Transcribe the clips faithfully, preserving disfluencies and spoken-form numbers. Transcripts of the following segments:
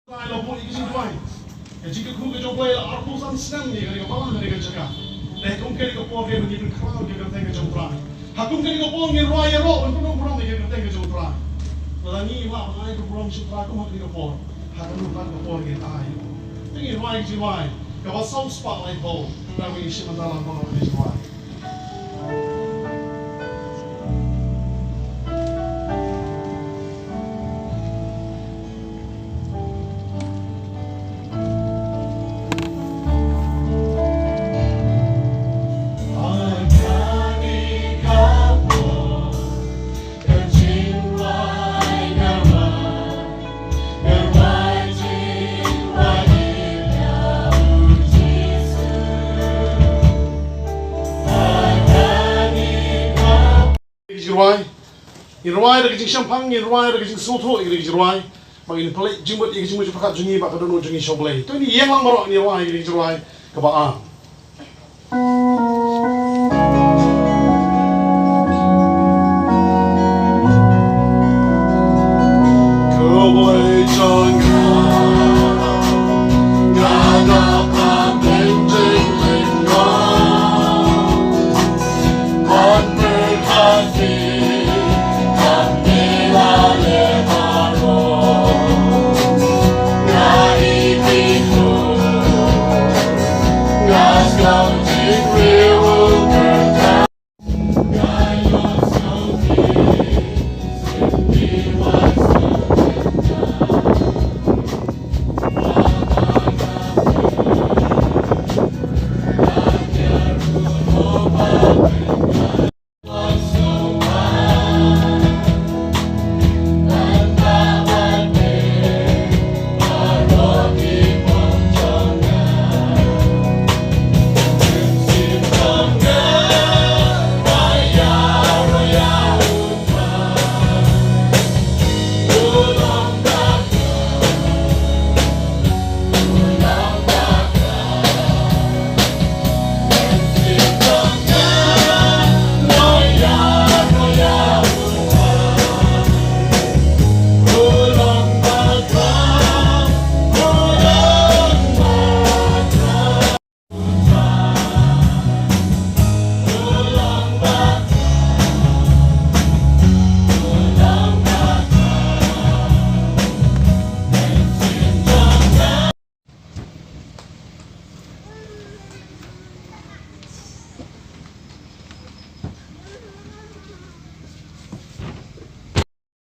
Trai la buh ïa ka jingduwai. Ka jingkyrkhu ka jong U Blei la arphew san snem ïa kane ka balang, kane ka jaka. Te ha kum kane ka por, kane ka jingpynkhraw ïa ka kyrteng ka jong U Trai. Ha kum kane ka por ngin rwai ïaroh ban pyndonkam ïa ka kyrteng ka jong U Trai. Lada ngi lah ban ai ka burom sha U Trai kum ha kane ka por, ha kano pat ka por ngin ai. Te ngin rwai ka jingrwai kaba saw spah laiphew. Trai, ngin shim bynta lang baroh ka jingrwai. Ngin rwai, ngin rwai da ka jingshemphang, ngin rwai da ka jingsngewthuh ïa ka jingrwai. Ba ngin pynleit jingmut ïa ka jingmut jingpyrkhat jong ngi bad ka dohnud jong ngi sha U Blei. To ngin ïeng lang baroh, ngin rwai ïa ka jingrwai kaba ar.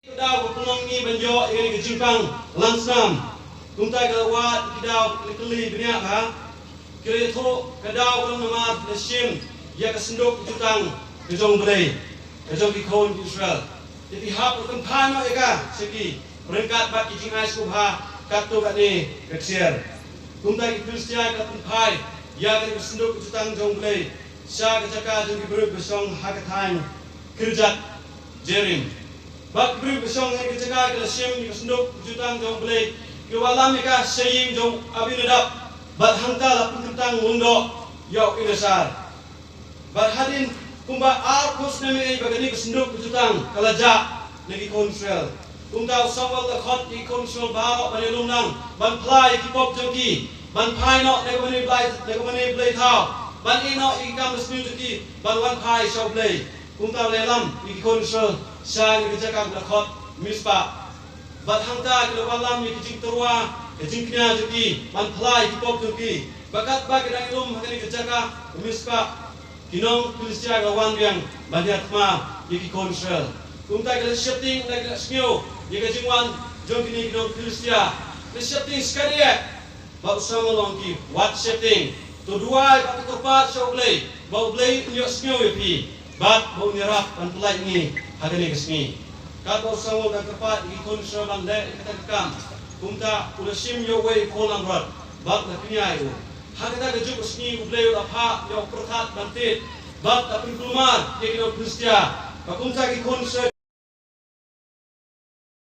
Ka daw ka pynlong ngi ban ïoh ïa kane ka jingpang lang snam. Kumta ka la wad ki daw ki la kylli bniah bha. Ki la ïathuh ka daw ka long namar la shim ïa ka synduk ka jutang ka jong U Blei, ka jong ki khun Israel. Te phi hap ban pynphai noh ïa ka sha ki ryngkat bad ki jingai sngewbha katto katne ka ksiar. Kumta ki Philistia ki la pynphai ïa kane ka synduk ka jutang jong U Blei sha ka jaka jong ki briew ba shong ha ka thaiñ Kirjat Jearim. Bad ki briew ba shong ha ka jaka ki la shim ïa ka synduk ka jutang jong U Blei, ki wallam ïa ka sha ïing jong Abinadab, bad hangta la pynkyntang lyngdoh ïa u Eleasar. Bad hadien kumba arphew snem ei ba kane ka synduk ka jutang ka la jah na ki khun Israel. Kumta u Samuel u la khot ïa ki khun Israel baroh ban ïalum lang, ban phla ïa ki pop jong ki, ban phai noh na ka bynta Blei, na ka bynta Blei thaw, ban ïeh noh ïa ki kam basniew jong ki, ban wan phai sha U Blei. Kumta u la ïalam ïa ki khun Israel sha kane ka jaka ba la khot Mizpah. Bad hangta ki la wallam ïa ki jingtyrwa, ka jingkñia jong ki, ban phla ïa ki pop jong ki. Bad katba ki dang ïalum ha kane ka jaka Mizpah, ki nong Philistia ki la wan biang ban ïathma ïa ki khun Israel. Kumta ki la sheptieng, ki la sngew ïa ka jingwan jong kine ki nong Philistia. Ki la sheptieng shikatdei. Bad u Samuel u ong ïa ki, wat sheptieng, to duwai bad to kyrpad sha U Blei ba U Blei un ïohsngew ïa phi, bad ba un ïarap ban pynlait ïa ngi ha kane ka sngi. Katba u Samuel u dang kyrpad ïa ki khun Israel ban leh ïa kata ka kam, kumta u la shim ïa uwei u khun langbrot bad u la kñia ïa u. Ha kata ka juk ka sngi U Blei u la phah ïa u pyrthat ban tied bad la pynkulmar ïa ki nong Philistia. Bad kumta ki khun Israel